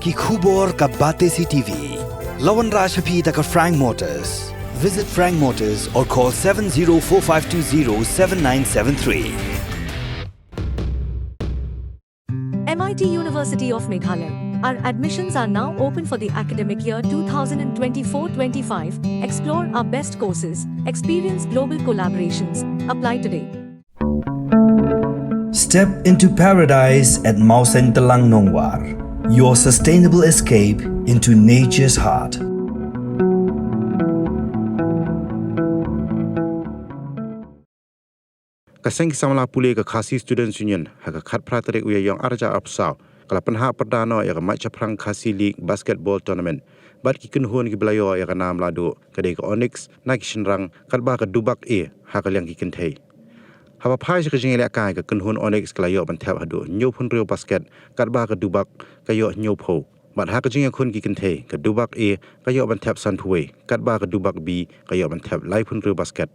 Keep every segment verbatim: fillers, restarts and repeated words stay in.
Ki khubor ka Batesi T V. La wanrah sha phi da ka Frank Motors. Visit Frank Motors or call seven zero four five two zero seven nine seven three. M I T University of Meghalaya. Our admissions are now open for the academic year two thousand twenty-four twenty-five. Explore our best courses, experience global collaborations. Apply today. Step into paradise at Mawsyntelang Nongwar, your sustainable escape into nature's heart. Ka seng ki samla pule ka Khasi Students Union ha ka khatphra tarik u Ïaïong arhajar arphew saw ka la pynhap pyrda noh ïa ka Maitshaphrang Khasi League Basketball Tournament bad ki kynhun kiba la ïoh ïa ka nam lahduh ka dei ka Onyx na ki shynrang katba ka Dubak A ha ka liang ki kynthei. Haba phai sha ka jingïalehkai ka kynhun Onyx ka la ïoh ban thep haduh hynñiewphew hynriew basket katba ka Dubak ka ïoh hynñiewphew. Bad ha ka jingïakhun ki kynthei ka Dubak A ka ïoh ban thep sanphew wei katba ka Dubak B ka ïoh ban thep laiphew hynriew basket.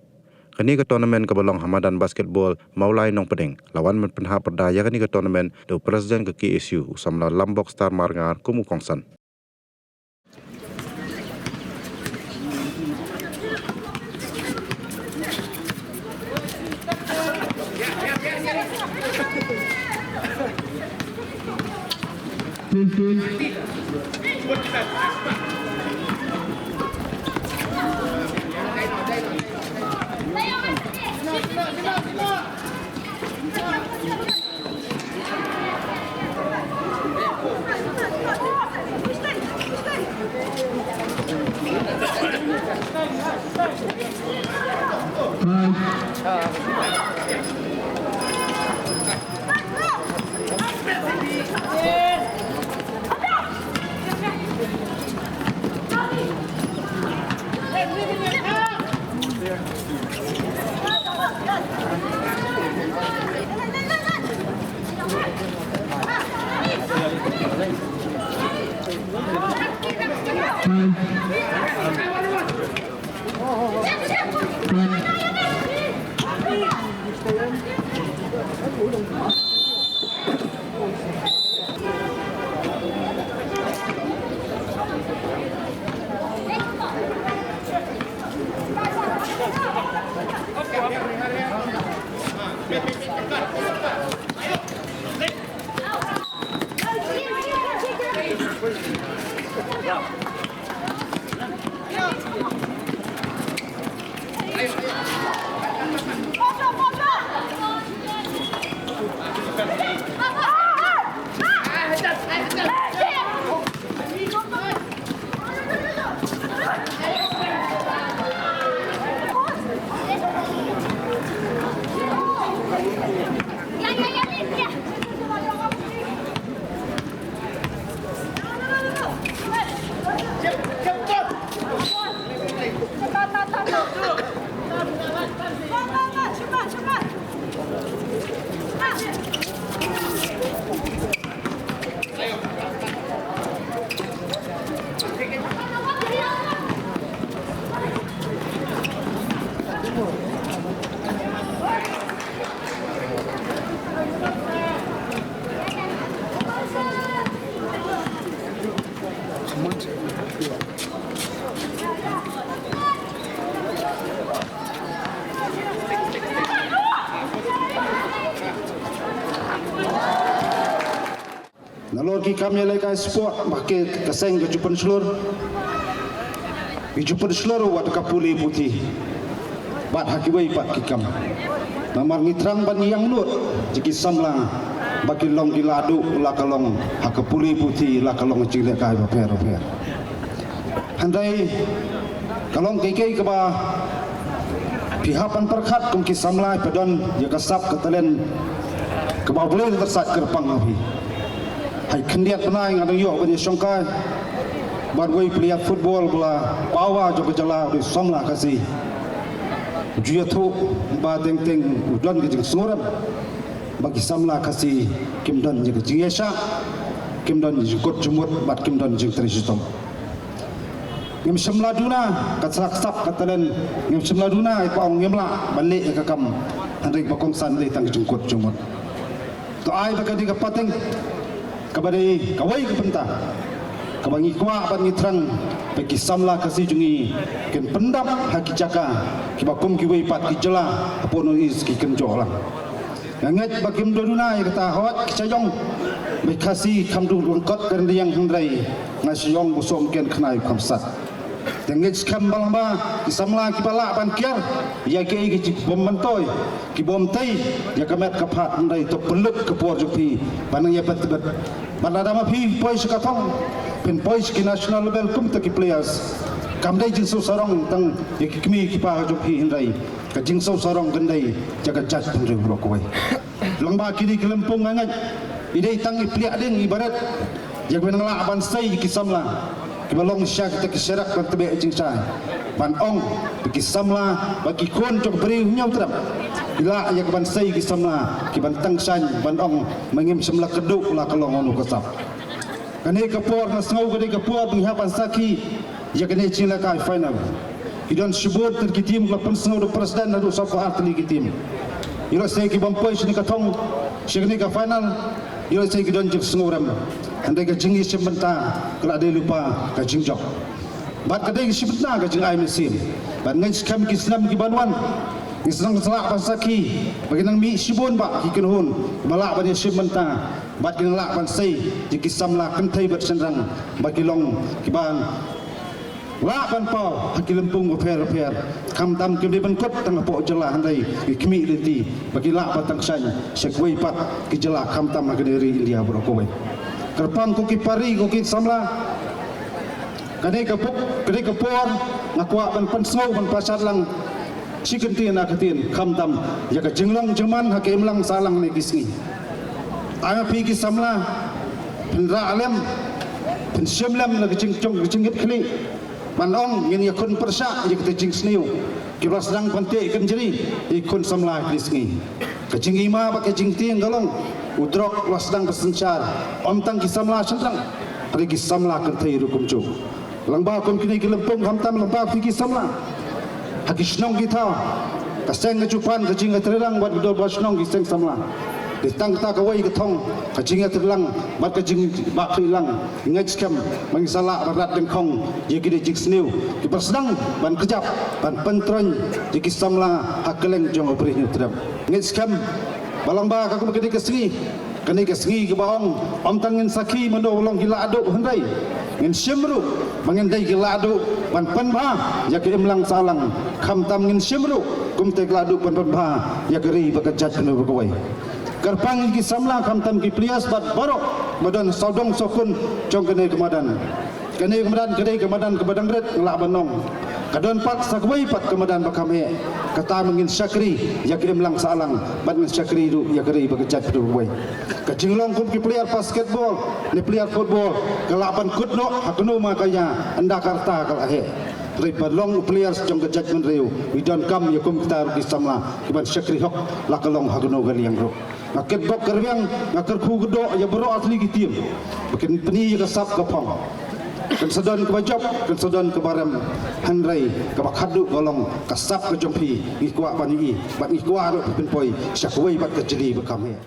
Kane ka tournament kaba long ha madan basketball Mawlai Nongpdeng la wan ban pynhap pyrda ïa kane ka tournament da u President ka K S U u samla Lambok Star Marngar kum u kongsan. Nalor ki kam ïalehkai sport ba ki, ka seng ka ju pynshlur, ki ju pynshlur wat ka pule puthi bad ha kiwei pat ki kam. Namar ngi thrang ban ïeng lut jong ki samla ba ki long ki lahduh, la ka long ha ka pule puthi, la ka long jinglehkai bapher bapher. Hynrei ka long kaei kaba phi hap ban pyrkhat kum ki samla, phi don ïa ka sap ka talent kaba U Blei u la said kyrpang ha phi. Ha ki khyndiat bnai nga dang ïoh ban ïashongkai bad uwei u player football ba la pawa jong ka jylla, u dei u samla Khasi. Ju ïathuh ba teng teng u don ka jingsngewrem ba ki samla Khasi kim don ïa ka jingïaishah, kim don ïa ka jingkut jingmut bad kim don jingtrei shitom. Ngim shym la duna ka sap ka talent, ngim shym la duna ïa ka, ong ngim lah ban leh ïa ka kam, hynrei ba kongsan dei tang ka jingkut jingmut. To ai ba ka dei ka pateng kaba dei kawei ka bynta Kaba ngi kwah ban ngi thrang ba ki samla Khasi jong ngi kin pyndap ha ki jaka kiba kum kiwei pat ki jylla hapoh North East ki kynjoh lang. Nga ngeit ba kim duna ïa kata, hooid ki sha ong ba Khasi kham duh lyngkot ka ryndang hynrei nga sha ong ba sum ken khnai kham sat. Te ngeit skhem ba lyngba ki samla kiba lah ban kiar ïa kiei kiei ki bym myntoi, ki bym tei ïa ka met ka phad, hynrei to pynlut ka por jong phi ban nang ïa pynbeit. Bad lada ma phi poi sha ka thong, phin poi sha ki national level kum kita ki players, kam dei jingsngewsarong tang ïa ki kmie ki kpa jong phi, hynrei ka jingsngewsarong kan dei ïa ka jaitbynriew baroh kawei. Lyngba kine ki lympung nga ngeit i dei tang i pliah ding i barit ïa kiba nang lah ban sei ïa ki samla kiba long sha kita ki sharak ban tbeh jingshai, ban ong ba ki samla ba ki khun jong briew Hynñiewtrep ki lah ïa ka ban sei ïa ki samla kiban tang shaiñ ban ong ma ngim shym la kduh la ka long unu ka sap. Kane ka por nga sngew ka dei ka por ba ngi hap ban sakhi ïa kane jinglehkai final. Ki don shibun tylli ki team, la pynsngew da president haduh sawphew ar tylli ki team. Ïoh lehse ki bym poi shane ka thong, shane ka final, ïoh lehse ki don jingsngewrem. Hynrei ka jingïashim bynta ka la dei lypa ka jingjop. Bad ka dei ka shim bynta ka jingai mynsiem. Bad ngeit skhem ki snem kiban wan, ngi sdang sa lah ban sakhi ba ki nang mih shibun bah ki kynhun ba lah ban ïashim bynta bad ki nang lah ban sei ïa ki samla kynthei bad shynrang ba ki long kiban lah ban paw ha ki lympung bapher bapher. Khamtam kim dei ban kut tang hapoh jylla, hynrei ki khmih lynti ba ki lah ban tang shaiñ sha kiwei pat ki jylla khamtam ha kane ka ri India baroh kawei. Kyrpang ko ki para ri, ko ki samla, kane ka por, kane ka por nga kwah ban pynsngew ban pashat lang shi kyntien ar kyntien khamtam ïa ka jinglong jingman ha ka imlang sahlang ne ki sngi. Ai ma phi ki samla phin rah lem, phin shim lem na ka jingjong ka jingngeit khlieh ban ong ngin ïakhun pyrshah ïa kita jingsniew kiba la sdang ban teh kynjri ïa ki khun samla kine sngi. Ka jingima bad ka jingtieng ka long u drok la sdang ban synshar, ym tang ki samla shynrang, hynrei ki samla kynthei ruh kumjuh. Lyngba kum kine ki lympung, khamtam lyngba phi ki samla, ha ki shnong ki thaw, ka seng ka jingpan ka jingïatreilang bad ki dorbar shnong ki seng samla. Dei tang kata kawei ka thong ka jingïatreilang bad ka jingbakla lang. Ngeit skhem ba ngin sa lah ban rat dyngkhong ïa kine ki jingsniew kiba sdang ban kjap ban pyntroiñ ïa ki samla ha kylleng jong u briew Hynñiewtrep. Ngeit skhem ba lyngba ka kum kane ka sngi, kane ka sngi kaba ong ym tang ngin sakhi mano ba long ki lahduh, hynrei ngin shim ruh ba ngin dei ki lahduh ban pynbha ïa ka imlang sahlang. Khamtam ngin shim ruh kumta ki lahduh ban pynbha ïa ka ri bad ka jaitbynriew baroh kawei. Kyrpang ïa ki samla khamtam ki players bad baroh ba don sawdong sawkun jong kane ka madan. Kane ka madan ka dei ka madan kaba dang rit, nga lah ban ong ka don pat sa kawei pat ka madan ba kham heh. Kata ba ngin shakri ïa ka imlang sahlang bad ngin shakri ruh ïa ka ri bad ka jaitbynriew baroh kawei. Ka jinglong kum ki player basketball ne player football ka lah ban kut noh ha kano ma ka ïa, ynda ka rta ka la heh. Hynrei ba long u players jong ka jaitbynriew, ngi donkam ïa kum kita ruh ki samla kiban shakri hok, la ka long ha kano ka liang ruh. Nga kitbok kyrwiang, nga kyrkhu kyrdoh ïa baroh ar tylli ki team ba kin pyni ïa ka sap ka phong, kan sa don kaba jop, kan sa don kaba rem, hynrei kaba khadduh ka long ka sap ka jong phi ngi kwah ban ïohi bad ngi kwah ruh phin poi sha kawei pat ka jylliew ba kham heh.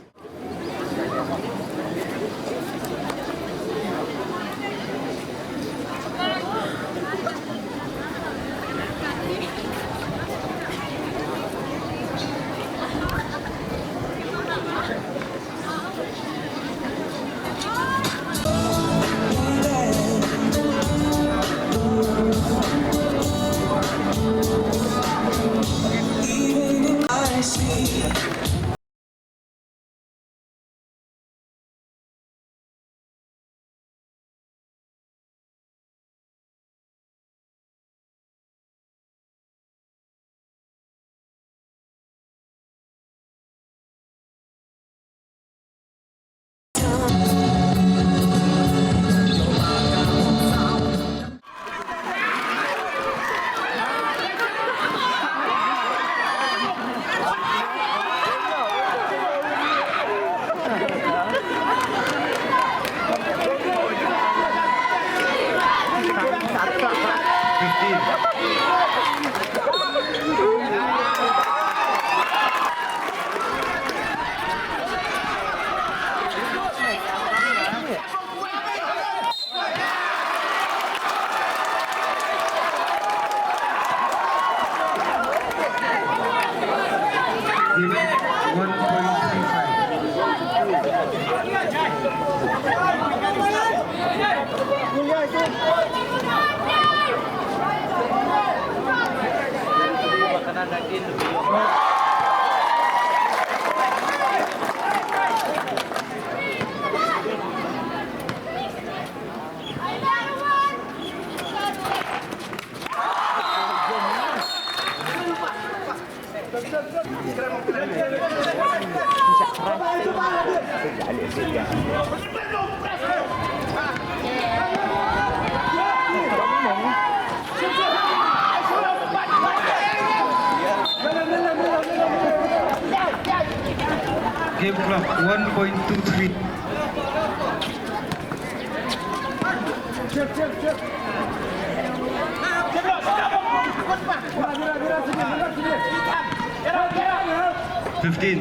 Game clock, one point two three. Fifteen.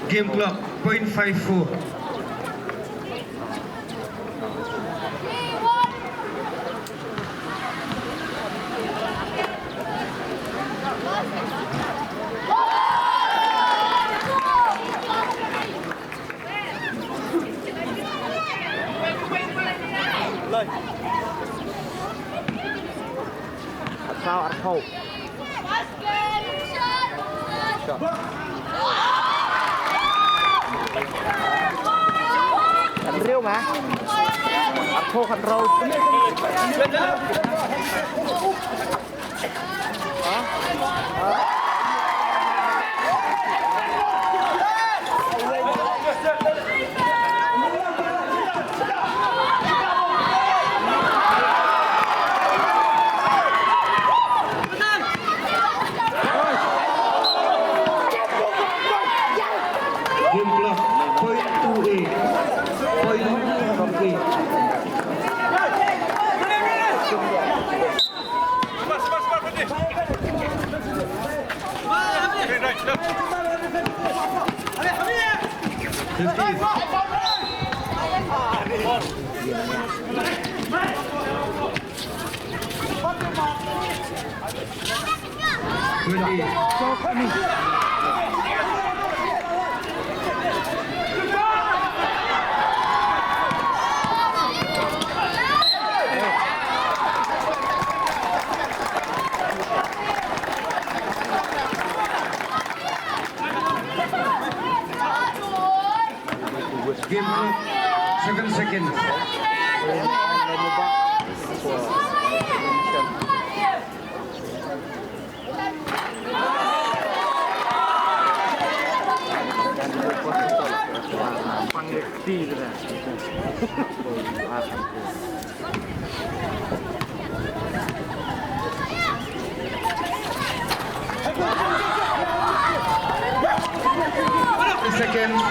Game clock, point five four. Arphew, arphew. Khathynriew ma. Arphew khathynriew. Game clock, point two eight. Point two eight. Twenty. Game clock, seven seconds. Seconds.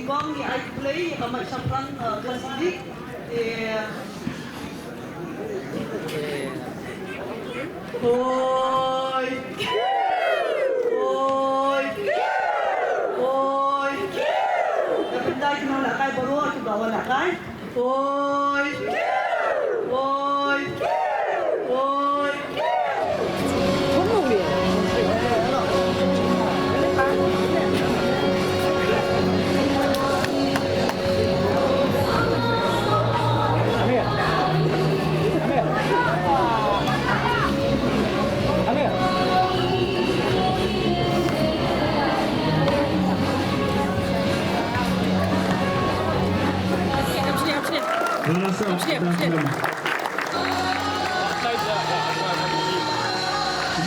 Bang ïa ai khublei ïa ka Mait Shaphrang, eh, Kha Silik. Eh. Hoi. Hoi. Hoi. Ïa pynda ki nong lehkai baroh kiba wan lehkai. Hoi. Hoi. Hoi.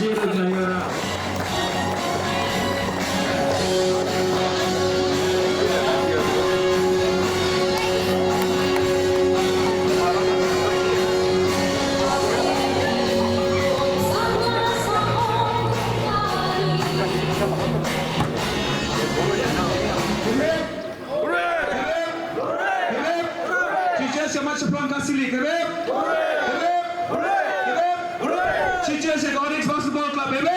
Hip, hip, hip. Cheers ïa Mait Shaphrang Kha Silik. Hip, hip. Hip, hip. Hip, hip. Cheers ïa ka Onyx Basketball Club. Hip, hip.